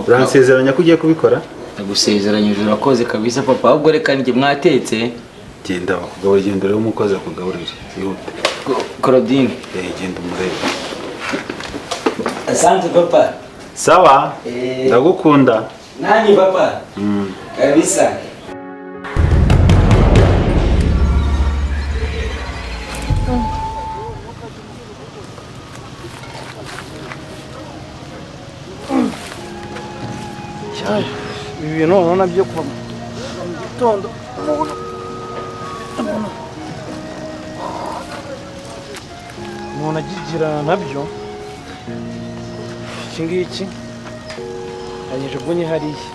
Uransezeranya ko ugiye kubikora? Ndagusezeranyije, urakoze kabisa papa. Ahubwo reka njye mwatetse. Genda bakugaburire, genda urebe umukozi akugaburire, wihute. Claudine. Genda umurebe. Asante papa. Sawa. Ndagukunda. Nani papa? Kabisa. Ibi bintu noneho nabyo kuva mu gitondo umuntu agigirana nabyo. Iki ngiki yagijugunye hariya.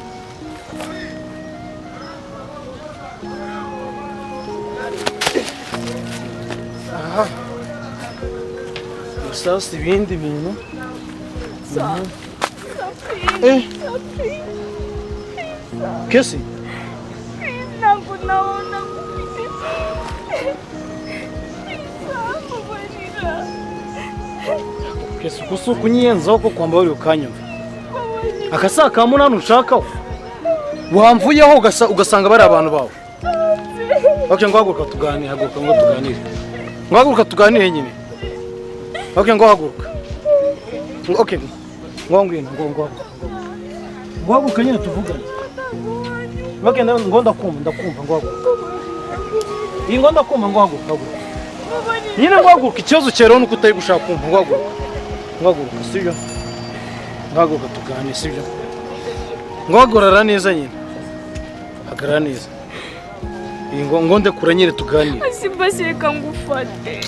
Aha gusa si ibindi bintu. Kesi? Ntabwo nabona gufite. Kesi uko si ukunyiyenzaho ko kwambara uri ukanyumva. Akasa ka munani unshakaho. Wamvuyeho ugasanga bari abantu bawe. Okay, ngo haguruka tuganire, haguruka ngo tuganire. Ngo haguruka tuganire nyine. Okay, ngo haguruka. Okay. Ngo ngwino, ngo ngo. Ngo haguruka nyine tuvugane. Okay, ngo ndakumva, ndakumva ngo haguruka. Iyi ngo ndakumva ngo haguruka, haguruka. Nyine ngo haguruka, ikibazo cyawe nuko utari gushaka kumva ngo haguruka. Ngo haguruka, sibyo? Ngo haguruka tuganire, sibyo? Ngo hagarara neza nyine. Hagarara neza. Iyi ngo ndekura nyine tuganire. Simba reka ngufate.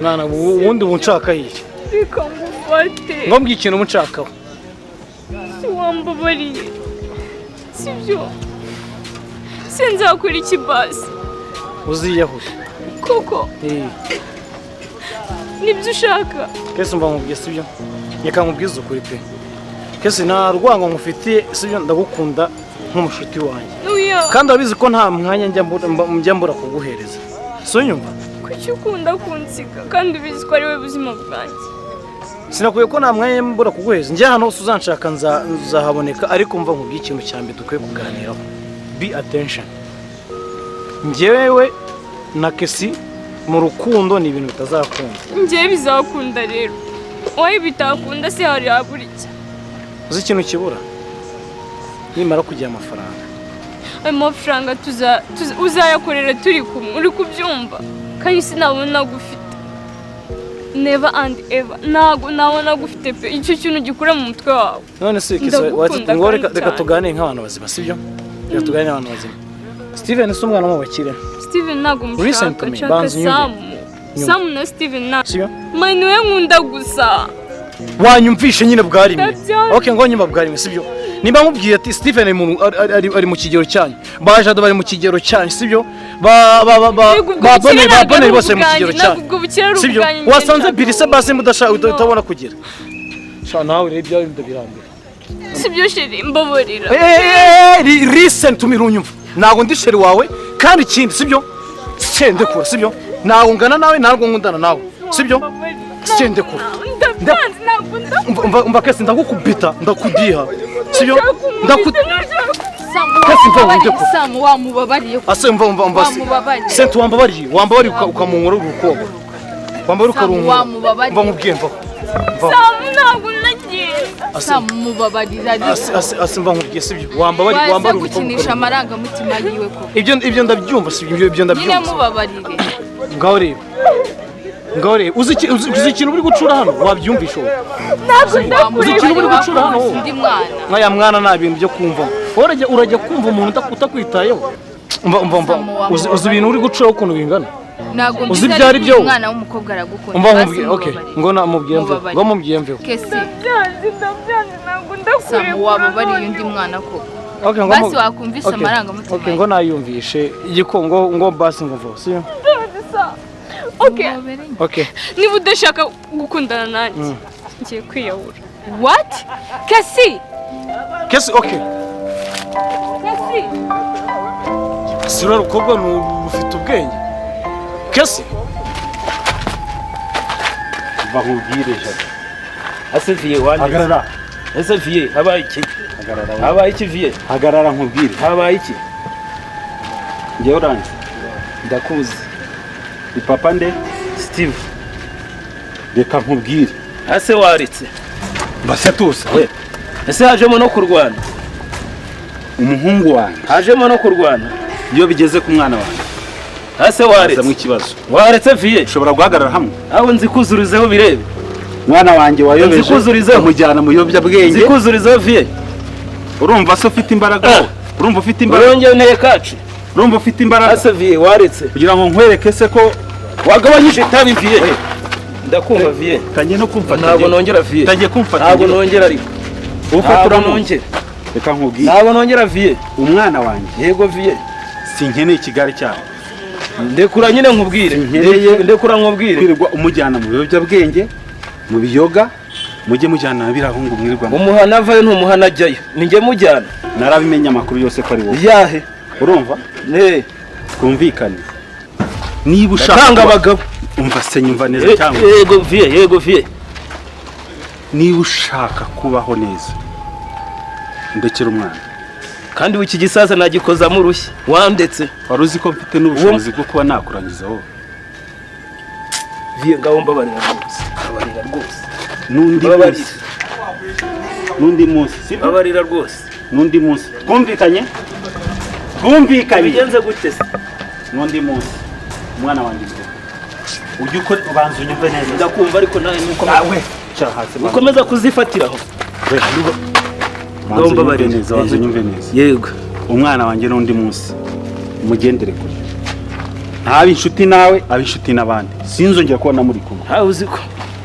Mwana ubundi bunshaka iki? Reka ngufate. Ngo mbwiye ikintu munshakaho. Si wambabariye. Sibyo? Sinzakora iki basi? Uziyahure. Koko? Nibyo ushaka? Kesi mba nkubwiye sibyo? Reka nkubwize ukuri pe. Kesi nta rwango nkufitiye sibyo, ndagukunda nk'umushuti wanjye. Kandi urabizi ko nta mwanya njya mbura kuguhereza. Si unyumva? Kuki ukunda kunsiga kandi ubizi ko ari we buzima bwanjye? Sinakwiye ko nta mwanya mbura kuguhereza. Njye hano hose uzanshaka nzahaboneka, ariko mva nkubwiye ikintu cya mbere dukwiye kuganiraho. Be attention. Njyewe na Kesi mu rukundo ni ibintu bitazakunda. Njyewe bizakunda rero. Wowe bitakunda se hari habura iki? Uzi ikintu kibura? Nimara kugira amafaranga. Ayo mafaranga uzayakorera turi kumwe, uri kubyumva? Kandi sinabona gufite. Never and ever. Ntabwo nabona gufite pe. Icyo kintu gikura mu mutwe wawe. None se Kesi ngo reka tuganire nk'abantu bazima, sibyo? Reka tuganire nk'abantu bazima. Steven si umwana w'umubakire. Steven ntabwo mushaka, nshaka Sam. Sam na Steven na. Mani we nkunda gusa. Wanyumvishe nyine bwarimwe. Okay, ngo nyuma bwarimwe, sibyo? Nimba nkubwiye ati Steven ari mu kigero cyanyu. Ba Jado bari mu kigero cyanyu, sibyo? Ba ba ba ba Bonne bose mu kigero cyanyu. Sibyo? Wasanze Billy se basi mudashaka utabona kugira. Sha nawe rero ibyawe ndabirambira. Sibyo chérie, mbabarira. Listen to me, runyumva. Ntabwo ndi chérie wawe kandi ikindi sibyo? Sendekura, sibyo? Ntabwo ngana nawe, ntabwo nkundana nawe. Sibyo? Sendekura. Umva Kesi ndagukubita, ndakudiha. Sibyo? Samu wamubabariye. Ase mva mva mva. Sent wambabariye, wambabariye ukamunkora urukobwa. Wambabariye ukarunkora. Mva nkubwiye mva. Samu ntabwo nagiye. Samu mubabarira. Ase mva nkubwiye sibyo? Wambabariye, wambabariye gukinisha amarangamutima yiwe koko. Ibyo ndabyumva sibyo, ibyo ndabyumva. Nyine mubabarire. Ngaho reba. Ngaho reba, uzi ikintu uri gucura hano wabyumvisha wowe. Uzi ikintu uri gucura hano wowe. Ndi mwana. Nkaya mwana nta bintu byo kumva. Urajya kumva umuntu utakwitayeho. Umva umva umva. Uzi ibintu uri gucura ukuntu bingana. Ntabwo uzi ibyo ari byo. Umwana w'umukobwa aragukunda. Umva nkubwiye, okay. Ngo namubwiye mve. Ngo mubwiye mve. Kesi. Ndabyanze, ndabyanze ntabwo ndakurekura. Samu wababariye undi mwana koko. Okay, ngo basi wakumvisha amarangamutima. Okay, ngo nayumvishe igiko ngo basi ngo mvo. Siyo? Okay. Okay. Niba udashaka gukundana nanjye, ngiye kwiyahura. What? Kesi. Kesi, okay. Kesi. Sura rukobwa ufite ubwenge. Kesi. Bakubwire jado. Asifiye wanjye. Hagarara. Ese vieux, habaye iki? Hagarara. Habaye iki vieux? Hagarara nkubwire. Habaye iki? Njyewe uranzi. Ndakuzi. Ni papa nde? Steve. Reka nkubwire. Ase waretse. Mbase tusa. We. Ese hajemo no kurwana? Umuhungu wanjye. Hajemo no kurwana. Iyo bigeze ku mwana wanjye. Ase waretse. Hazamo ikibazo. Waretse vieux. Ushobora guhagarara hamwe. Aho nzikuzurizeho birebe. Mwana wanjye wayobeje. Nzikuzurizeho. Umujyana mu biyobyabwenge. Nzikuzurizeho vieux. Urumva se ufite imbaraga? Urumva ufite imbaraga? Urongeye nteye kaci. Urumva ufite imbaraga? Ase vieux waretse. Kugira ngo nkwereke se ko wagabanyije itabi vieux. Ndakumva vieux. Tangiye no kumfata. Ntabwo nongera vieux. Tangiye kumfata. Ntabwo nongera ariko. Ufata uramwongera. Reka nkubwire. Ntabwo nongera vieux. Umwana wanjye. Yego vieux. Sinkeneye ikigare cyawe. Ndekura nyine nkubwire. Ndekura nkubwire. Kwirirwa umujyana mu biyobyabwenge, mu biyoga, mujye mujyana na birahungu mwirirwa. Umuhana avayo ntumuhana ajyayo. Ninjye mujyana. Narabimenye amakuru yose ko ari wowe. Yahe. Urumva? Ne. Twumvikane. Niba ushaka Tanga abagabo. Umva se nyumva neza cyangwa. Yego vieux, yego vieux. Niba ushaka kubaho neza, ndekera umwana. Kandi wiki gisaza nagikozamo urushyi. Wandetse. Wari uzi ko mfite n'ubushobozi bwo kuba nakurangiza wowe. Vieux ngaho mbabarira rwose. Mbabarira rwose. N'undi munsi. N'undi munsi. Sibyo? Mbabarira rwose. N'undi munsi. Twumvikanye? Twumvikanye. Bigenze gute se? N'undi munsi. Umwana wanjye ngo. Ujye ukora ubanza unyumve neza. Ndakumva ariko nawe nuko nawe cya hasi. Ukomeza kuzifatiraho. Banza unyumve neza, banza unyumve neza. Yego. Umwana wanjye n'undi munsi. Mugendere kure. Ntabe inshuti nawe, abe inshuti n'abandi. Sinzongera kubona muri kumwe. Ha uzi ko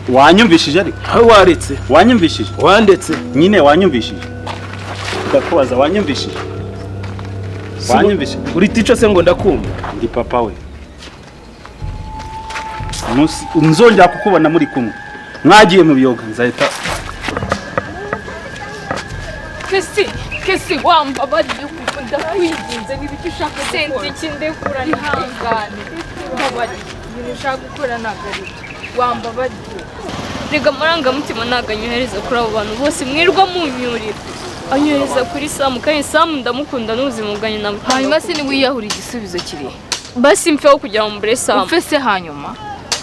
wanyumvishije ariko? Ha waretse. Wanyumvishije? Wandetse. Nyine wanyumvishije. Ndakubaza wanyumvishije? Wanyumvishije? Uri tico se ngo ndakumva? Ndi papa we. Nzongera kukubona muri kumwe. Mwagiye mu biyoga nzahita. Kesi, Kesi wambabariye kuko ndakwinginze niba icyo ushaka gukora. Senti ndekura ihangane. Mbabarira. Ibintu ushaka gukora ntabwo ari byo. Wambabariye. Rega amarangamutima ntabwo anyohereza kuri abo bantu bose mwirwa munyurira. Anyohereza kuri Samu kandi Samu ndamukunda n'ubuzima bwanjye namutanga. Hanyuma se niba wiyahura igisubizo kiri? Basi mfeho kugira ngo mbure Samu. Upfe se hanyuma?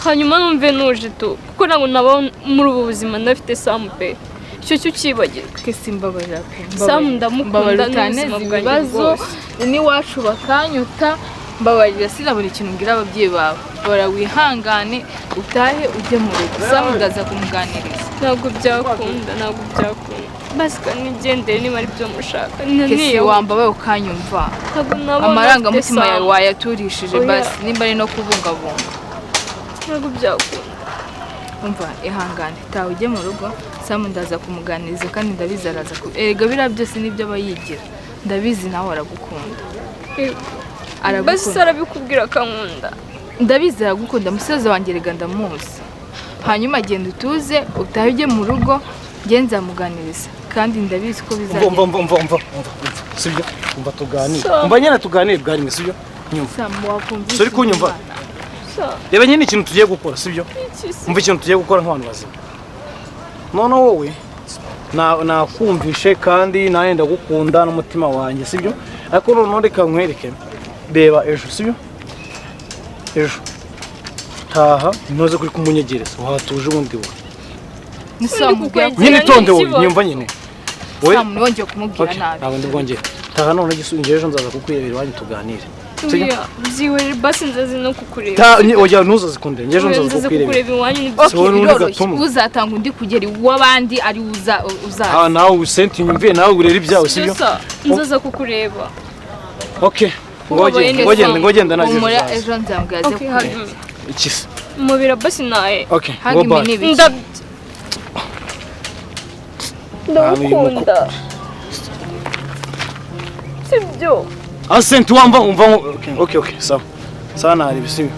Hanyuma numve nuje tu kuko ntabwo nabaho muri ubu buzima ndafite Samu pe. Icyo cyo ukibagirwa. Kesi mbabarira pe. Samu ndamukunda n'ubuzima bwanjye bwose. N'iwacu bakanyuta mbabarira sinabona ikintu mbwira ababyeyi bawe. Bara wihangane utahe ujye mu rugo. Samu ndaza kumuganiriza. Ntabwo byakunda, ntabwo byakunda. Basi nigendere niba ari byo mushaka. Kesi wambabaye ukanyumva. Amarangamutima yawe wayaturishije basi nimba ari no kubungabunga. Ntabwo byakunda. Umva ihangane taha ujye mu rugo. Samu ndaza kumuganiriza kandi ndabizi araza ku erega biriya byose nibyo aba yigira. Ndabizi nawe aragukunda. Aragukunda. Basi arabikubwira akankunda. Ndabizi aragukunda musaza wanjye erega ndamuzi. Hanyuma genda utuze utahe ujye mu rugo nge nzamuganiriza kandi ndabizi ko bizagenda. Umva. Sibyo? Umva tuganire. Umva nyine tuganire bwa rimwe sibyo? Nyumva. Samu wakumva. Sori kunyumva. Reba nyine ikintu tugiye gukora sibyo? Umva ikintu tugiye gukora nk'abantu bazima. None wowe nakumvishe kandi nawe ndagukunda n'umutima wanjye sibyo? Ariko none reka nkwereke. Reba ejo sibyo? Ejo taha ntuze kuri kumunyegereza wahatuje ubundi wowe. Nyine itonde wowe nyumva nyine. Wowe Samu wongeye kumubwira nabi. Ntabwo ndibwongere. Taha none gisungiye ejo nzaza kukwirebera iwanyu tuganire. Byihorere basi nzaze no kukureba. Ta oya ntuzazikundire ngejo nzaza kukureba iwanyu. Uzatanga undi kugera iw'abandi ari uza uzaza. Ha nawe usenti nyumviye nawe urera ibyawe sibyo? Nzaza kukureba. Okay. Ngogenda naje. Umura ejo nzambwira aze kukureba. Iki se? Mubira basi naye. Okay. Go bye. Ndagukunda. Sibyo? Asenti wamva umva okay sawa. Sawa nari bisibi.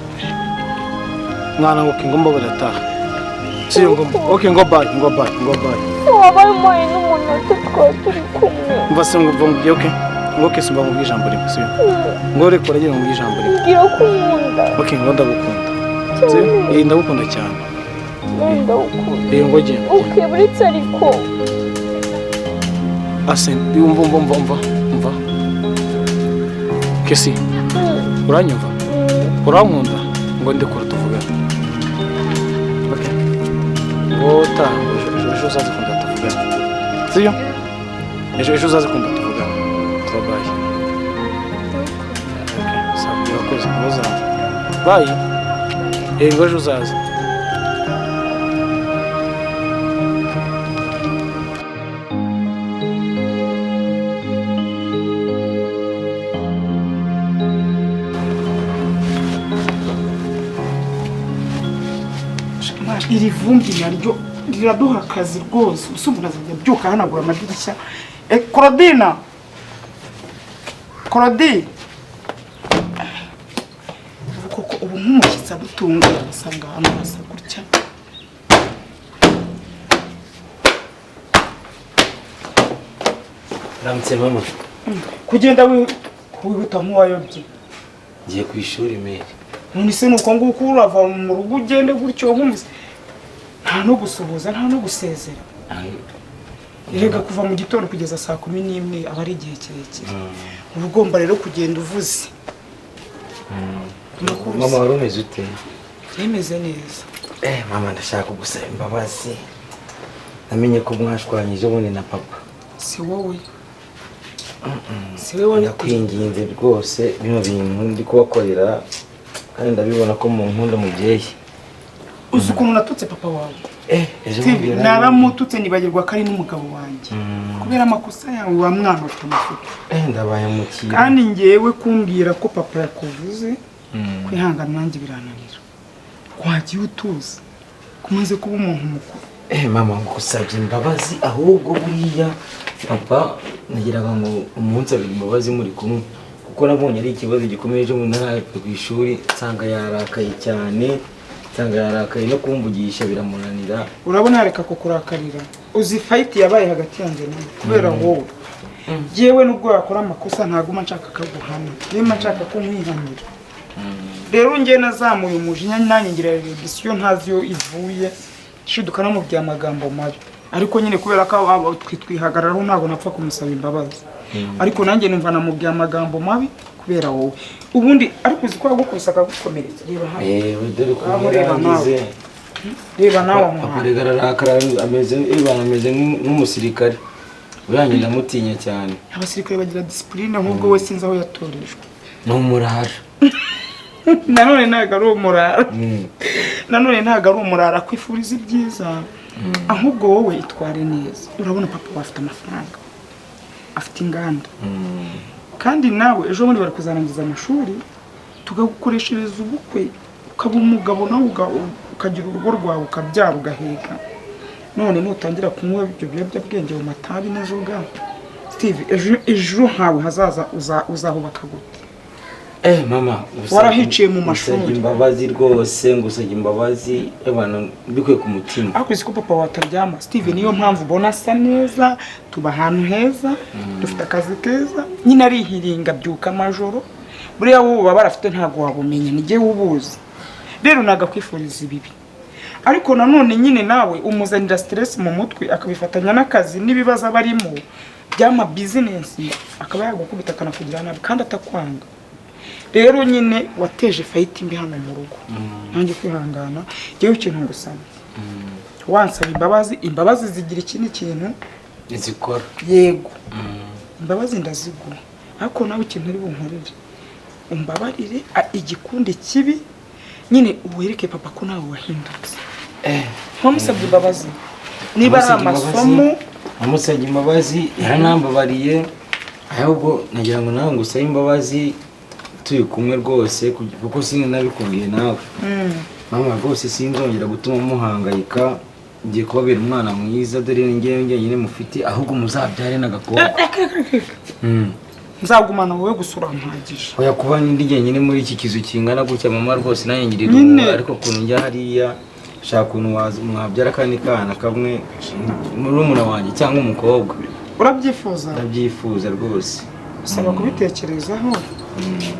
Mwana ngo ngomba barataha. Siyo ngomba. Okay ngo bye ngo bye ngo bye. Wabaye umuhaye n'umunota twari turi kumwe. Umva se ngo mvuge okay. Ngo okay simba ngo ijambo rimwe siyo. Ngo reka uragira ngo ijambo rimwe. Ngira ko unkunda. Okay ngo ndagukunda. Siyo? Eh ndagukunda cyane. Ndagukunda. Eh ngo genda. Okay buretse ariko. Asente, umva umva umva umva umva. Kesi, uranyumva? Urankunda? Ngo ndekura tuvugane. Okay. Ngo taha, ngo ejo uzaze kunda tuvugane. Sibyo? Ejo uzaze kunda tuvugane. Turabaye. Sawa, urakoze, uzaza. Bye. Ngo ejo uzaze. Iri vumbi naryo riraduha akazi rwose, ubusa umuntu azajya abyuka ahanagura amadirishya. Korodina, Korodi, koko ubu nk'umushyitsi adutunguye asanga ahantu hasa gutya. Ramutse mama. Kugenda wihuta nk'uwayobye. Ngiye ku ishuri mere. None se nuko nguko urava mu rugo ugende gutyo nkumvise nta no gusuhuza nta no gusezera. Erega kuva mu gitondo kugeza saa 11 aba ari igihe kirekire. Uba ugomba rero kugenda uvuze. Mama wari umeze ute? Yemeze neza. Mama ndashaka kugusaba imbabazi. Namenye ko mwashwanyije ubundi na papa. Si wowe. Si wowe. Ndakwinginze rwose bino bintu ndi kubakorera kandi ndabibona ko mu nkunda mubyeyi. Uzi ukuntu natutse papa wawe? Naramututse nibagirwa ko ari n'umugabo wanjye. Kubera amakosa yawe wa mwana ufite amafuti. Ndabaye mukira. Kandi ngewe kumbwira ko papa yakuvuze kwihangana nanjye birananira. Wagiye utuza kumaze kuba umuntu mukuru. Mama ngusabye imbabazi ahubwo buriya papa nagiraga ngo umunsi abiri imbabazi muri kumwe kuko nabonye ari ikibazo gikomeye cyo mu ntara ku ishuri nsanga yarakaye cyane, nsanga yarakaye no kumvugisha biramunanira. Urabona yareka kukurakarira. Uzi fight yabaye hagati yanjye nawe kubera wowe. Yewe nubwo yakora amakosa ntaguma nshaka kaguhana. Yewe nshaka ko nkwihanira. Rero ngiye nazamuye umujinya nanjye ngira reaction ntazi yo ivuye. Shiduka namubwiye amagambo mabi. Ariko nyine kubera ko abo twihagararaho ntago napfa kumusaba imbabazi. Ariko nanjye numva namubwiye amagambo mabi kubera wowe. Ubundi ariko uzi ko yagukubise akagukomeretsa. Reba hano. Dore ko yarangize. Reba nawe aho. Papa ararakara ameze ameze nk'umusirikare. Uranjye ndamutinya cyane. Abasirikare bagira discipline nk'ubwo we sinzi aho yatorejwe. Ni umurara. Nanone ntago ari umurara. Nanone ntago ari umurara kwifuriza ibyiza. Ahubwo wowe itware neza. Urabona papa wafite amafaranga. Afite inganda. Kandi nawe ejo bundi bari kuzarangiza amashuri tugagukoreshereza ubukwe ukaba umugabo nawe ukagira urugo rwawe ukabyara ugaheka. None nutangira kunywa ibyo biyobyabwenge mu matabi n'inzoga, Steve ejo hawe hazaza uzahubaka gute? Mama warahiciye mu mashuri. Imbabazi rwose ngusabye imbabazi abantu bikwiye ku mutima. Ariko uzi ko papa wataryama Steve, niyo mpamvu ubona asa neza, tuba ahantu heza, dufite akazi keza, nyine arihiringa byuka amajoro. Buriya wowe baba barafite ntago wabumenya, nijye ubuzi. Rero nagakwifuriza ibibi. Ariko nanone nyine nawe umuzanira stress mu mutwe akabifatanya n'akazi n'ibibazo abarimo by'ama business akaba yagukubita akanakugira nabi kandi atakwanga. Rero nyine wateje fight mbi hano mu rugo. Nanjye kwihangana ngewe ikintu ngusaba. Wansaba imbabazi, imbabazi zigira ikindi kintu zikora. Yego. Imbabazi ndaziguha. Ariko nawe ikintu uri bunkorere. Umbabarire igikundi kibi nyine uwereke papa ko nawe wahindutse. Ntumusabye imbabazi. Niba ari amasomo, amusabye imbabazi yaranambabariye. Ahubwo nagira ngo nawe ngusabe imbabazi turi kumwe rwose kuko sinabikubwiye nawe. Mama rwose sinzongera gutuma muhangayika, ngiye kubabera umwana mwiza dore ngewe njyenyine mufite ahubwo muzabyare n'agakobwa. Nzagumana wowe gusura mpagije. Oya kuba ndi njyenyine muri iki kizu kingana gutya mama rwose nanjye ngirira ariko kuntu njya hariya shaka kuntu mwabyara kandi kana kamwe murumuna wanjye cyangwa umukobwa. Urabyifuza? Ndabyifuza rwose. Usaba kubitekerezaho.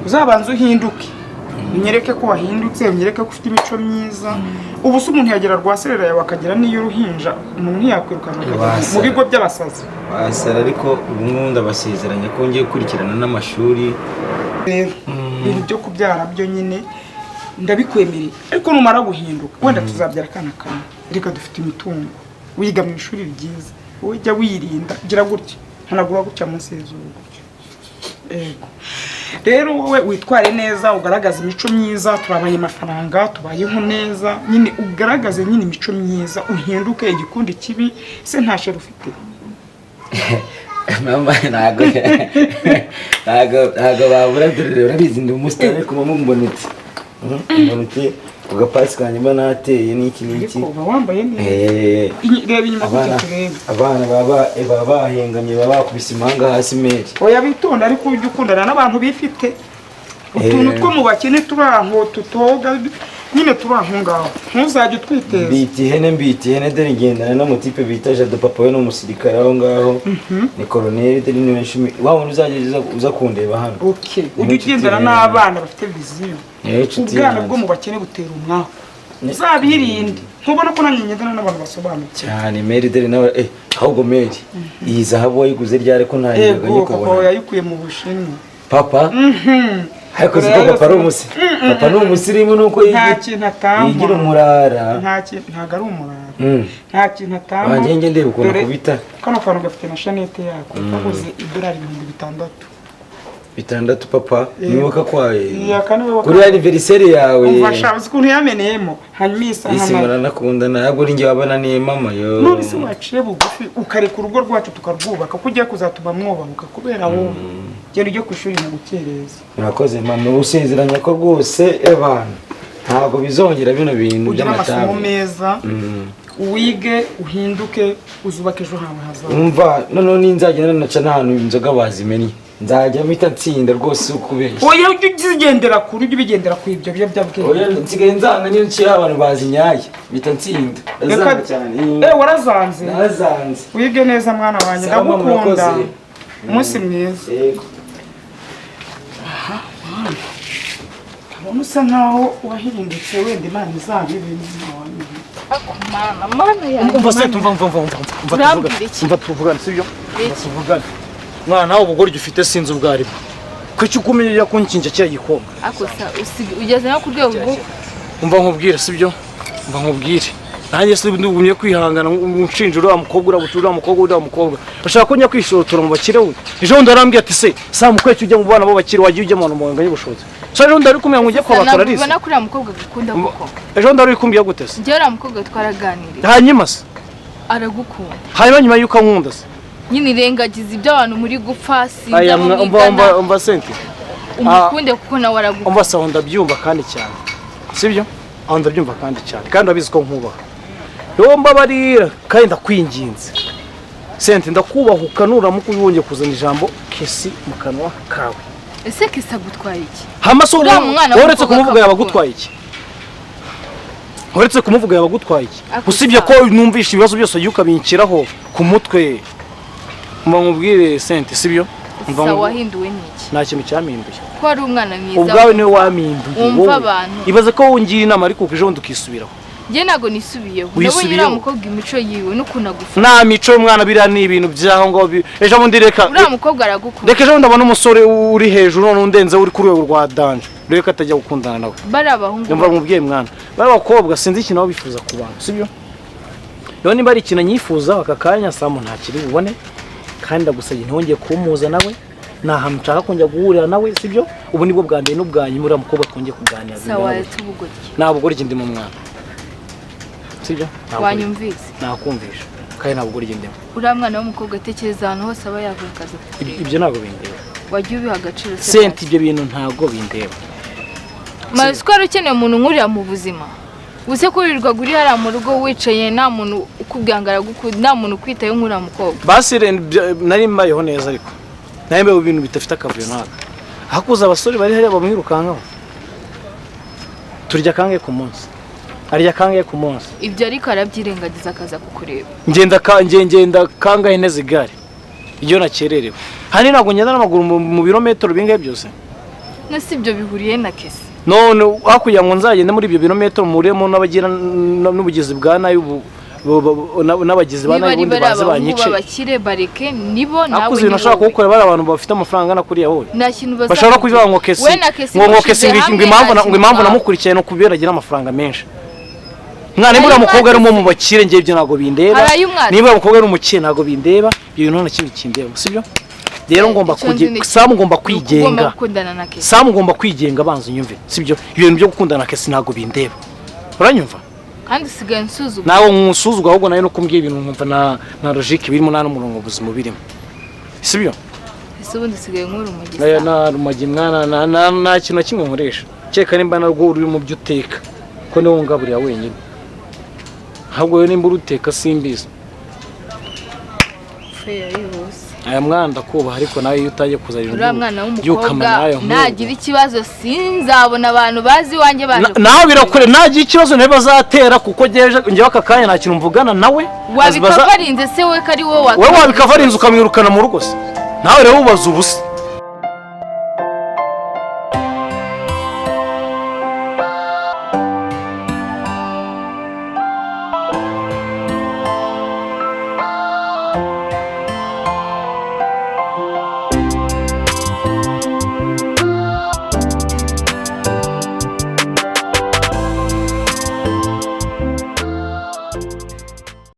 Uzabanza uhinduke. Unyereke ko wahindutse, unyereke ko ufite imico myiza. Ubu se umuntu yagera rwaserera yawe akagira n'iy'uruhinja, umuntu ntiyakwirukana akajya mu Wasara. bigo by'abasazi? Wasara, ariko ubu ngubu ndabasezeranya ko ngiye gukurikirana n'amashuri. Rero ibintu byo kubyara byo nyine ndabikwemereye, ariko numara guhinduka wenda tuzabyara akana kamwe. Reka, dufite imitungo, wiga mu ishuri ryiza, wowe jya wirinda, gira gutya, hanagura gutya munsi y'izuba gutya. Yego, rero wowe witware neza, ugaragaze imico myiza. Turabaye amafaranga, tubayeho neza nyine, ugaragaze nyine imico myiza, uhinduke. Igikundi kibi se nta chéri ufite? Mama, ntago babura. Dore urabizi ndi umusitari, ariko mama mbona uti, mbona uti ku gapasi kanjye mba nateye n'iki n'iki. Ariko uba wambaye neza. Reba inyuma gutya. Abana Turebe. Abana baba bahengamye, baba bakubise impanga hasi meri. Oya, bitonda, ariko ujya ukundana n'abantu bifite utuntu two mu bakene, turi aho tutoga nyine, turi aho ngaho, ntuzajye utwiteza. Mbita ihene, mbita ihene. Dore ngendana n'umutipe bita Jado, papa we ni umusirikare aho ngaho, ni koroneri. Dore niwe nshumi wa wundi uzajya uza kundeba hano. Okay, Niwe ujye nshuti ugendana yanjye. n'abana bafite vision. Niwe nshuti Ubwana yanjye. bwo mu bakene butera umwaku, uzabirinde. Ntubona ko nanjye ngendana n'abantu basobanutse? Cyane meri, dore nawe. Ahubwo meri, iyi zahabu wayiguze ryari ko ntayigaga? Yego, papa nyikubona. Yayikuye mu Bushinwa. Papa? Ariko siko papa ari umusi, papa ni umusirimu nuko Nta kintu atamba. yigira umurara. Nta kintu, ntabwo ari umurara. Nta kintu atamba. Wanjye njye ndeba ukuntu Dore, akubita. Kano kantu gafite na chaînette yako, kaguze idolari 6000. 6 papa nibuka kwawe Iya, kane we kuri anniversaire yawe. Umva sha, uzi ukuntu yameneyemo? Hanyuma iyi saha Isi nayo. muranakundana, ntabwo uri njye wabananiye mama yo. None se waciye bugufi ukareka urugo rwacu tukarwubaka, ko ugiye kuzatuma mwubahuka kubera wowe? Genda ujye ku ishuri, ntagukereza. Murakoze mama, usezeranya ko rwose ebana ntabwo bizongera bino bintu Ugire amasomo by'amatabi. meza, wige, uhinduke, uzubake ejo hawe hazaza. Umva, noneho ninzagenda naca n'ahantu inzoga bazimennye, nzajya mpita nsinda rwose, ukubeshya. Oya, ujye uzigendera kure, ujye ubigendera ku ibyo biyobyabwenge. Oya, nsigaye nzanga niyo nciye abantu bazinyaye mpita nsinda. Ndazanga cyane. Eh, warazanze? Narazanze. Wige neza mwana wanjye. Sawa, mama, Ndagukunda. murakoze. Umunsi mwiza. Yego. Ndabona usa nkaho wahindutse, wenda Imana izabibe. Mana, mana yanjye. Umva se, umva, umva, umva, umva, umva. Urambwira Tuvugane. iki? Umva, tuvugane, sibyo? Umva, tuvugane mwana. Nawe ubugoryi ufite sinzi ubwo aribwo. Kuki ukumenya ujya kunkinja kiriya gikombe? Ako sa ugeze no ku rwego rwo Umva nkubwire, sibyo? Umva nkubwire, nanjye si ndugumye kwihangana unshinja uriya mukobwa, uriya bucu, uriya mukobwa, uriya mukobwa bashaka ko njya kwishotora mu bakire. We ejo bundi arambwira ati: "Se saa mukwe ujya mu bana b'abakire, wagiye ujya mu bantu munganya ubushobozi?" So ejo bundi ari kumbwira ngo ujye kwa Ntabwo Bakararisa. ubona ko uriya mukobwa agukunda koko? Ejo bundi ari kumbwira gute se? Njyewe uriya mukobwa twaraganiriye. Hanyuma se? Aragukunda. Hanyuma nyuma y'uko ankunda se? Nyine irengagiza ibyo abantu muri gupfa, sinzi Aya abo umva, umva, mwigana. Umva senti. Umukunde kuko nawe aragukunda. Umva se, aho ndabyumva kandi cyane, sibyo? Aho ndabyumva kandi cyane, kandi urabizi ko nkubaha. Rero mbabarira kandi ndakwinginze senti, ndakubahuka, nuramuka wongeye kuzana ijambo Kesi mu kanwa kawe. Ese Kesi agutwaye iki? Hama se Uriya mwana uretse w'umukobwa kumuvuga yaba akagukunda. agutwaye iki? Uretse kumuvuga yaba agutwaye iki? Ako Usibye sa- ko numvisha ibibazo byose ugiye ukabinshyiraho ku mutwe. Mba nkubwire senti, sibyo? Mva Sa wahinduwe n'iki? Nta kintu cyampinduye. Ko ari umwana mwiza. Ubwawe niwe wampinduye. Wumva Wowe. abantu. Ibaze ko wungira inama ariko ejo bundi ukisubiraho. Njye ntabwo nisubiyeho, nabonye uriya Wisubiyeho. mukobwa imico yiwe n'ukuntu agufata. Nta mico y'umwana, biriya ni ibintu by'aho ngaho ejo bundi reka Uriya mukobwa aragukunda. Reka, ejo bundi abona umusore uri hejuru none undenze, uri ku rwego rwa danger, reka atajya gukundana nawe. Bari abahungu. Yumva mubyeyi mwana, bari abakobwa sinzi ikintu baba bifuza ku bantu, sibyo? Rero niba ari ikintu nyifuza aka kanya, Samu ntakiri bubone, kandi ndagusabye ntihongeye kumuhuza nawe. Ni ahantu nshaka kongera guhurira nawe, sibyo? Ubu nibwo bwa mbere n'ubwa nyuma uriya mukobwa twongeye kuganira. Sawa. Bingana gutya. Waretse ubugoryi. Nta bugoryi ndimo mwana, sibyo? Nta bugoryi. Wanyumvise? Nakumvisha kandi nta bugoryi ndimo. Uriya mwana w'umukobwa, atekereza ahantu hose aba yavuye akaza kukureba. Ibyo ntabwo bindeba. Wagiye ubiha agaciro se? Senti, ibyo bintu ntabwo bindeba. Maze ko wari ukeneye umuntu nk'uriya mu buzima, ubuse ko wirirwaga uri hariya mu rugo wicaye, nta muntu ukubwira ngo aragukunda, nta muntu ukwitayeho nk'uriya mukobwa. Basi nari mbayeho neza, ariko nari mbayeho ibintu bidafite akavuyo n'aka. Hakuza abasore bari hariya bamwirukankaho. Turya kangahe ku munsi? Arya kangahe ku munsi? Ibyo ariko arabyirengagiza akaza kukureba. Ngenda ngenda kangahe neza igare iyo nakererewe? Hani ntabwo ngenda n'amaguru mu birometero bingahe byose. Na si ibyo bihuriye na Kesi? None hakurya ngo nzagende muri ibyo birometero muremo n'abagira n'ubugizi bwa nabi n'abagizi ba Niba nabi ari ubundi bariya baze bahungu banyice. b'abakire, bareke nibo, nawe Akuze ni ibintu ashobora wowe. kuwukora, bari abantu bafite amafaranga angana kuriya wowe. Nta kintu Bashobora kuvuga ngo Kesi, We na Kesi ngo mushyize Kesi hamwe, ngo impamvu nta ngo kintu impamvu mwaba. namukurikiye no kubera agira amafaranga menshi. Mwana, niba uriya mukobwa ari umwe mu bakire, njye ibyo ntabwo bindeba. Hari ay'umwatsi. Niba uriya mukobwa ari umukire, ntabwo bindeba. Ibyo bintu nta na kimwe kindeba, sibyo? Rero ngomba Icyo nzi kuge ni kimwe. Samu, ngomba Ni uko ugomba kwigenga. gukundana na Kesi. Samu, ngomba kwigenga, banza unyumve, sibyo? Ibintu byo gukundana na Kesi ntabwo bindeba, uranyumva? Kandi usigaye nsuzugura. Nawe nkusuzugura, ahubwo nawe no kumbwira ibintu nkumva nta logique birimo, nta n'umurongo buzima birimo, sibyo? Ese ubundi usigaye nk'uri umugisa? Aya nta rumogi mwana, nta kintu na kimwe nkoresha, kereka nimba narwo uri mu byo uteka, ko niwo ngaburira wenyine. Ahubwo wowe nimba uruteka simbizi. Fe yarihuse. Aya mwana, ndakubaha, ariko nawe iyo utangiye kuzana ibintu Uriya mwana w'umukobwa by'ukama nayo nk'ubwo. nagira ikibazo, sinzabona abantu bazi iwanjye baje. Nawe birakure, nagira ikibazo nawe bazatera, kuko njyewe aka kanya nta kintu mvugana nawe. Wabikavarinze se we ko ari wowe? Wowe wabikavarinze ukamwirukana mu rugo se? Nawe rero ubaza ubusa.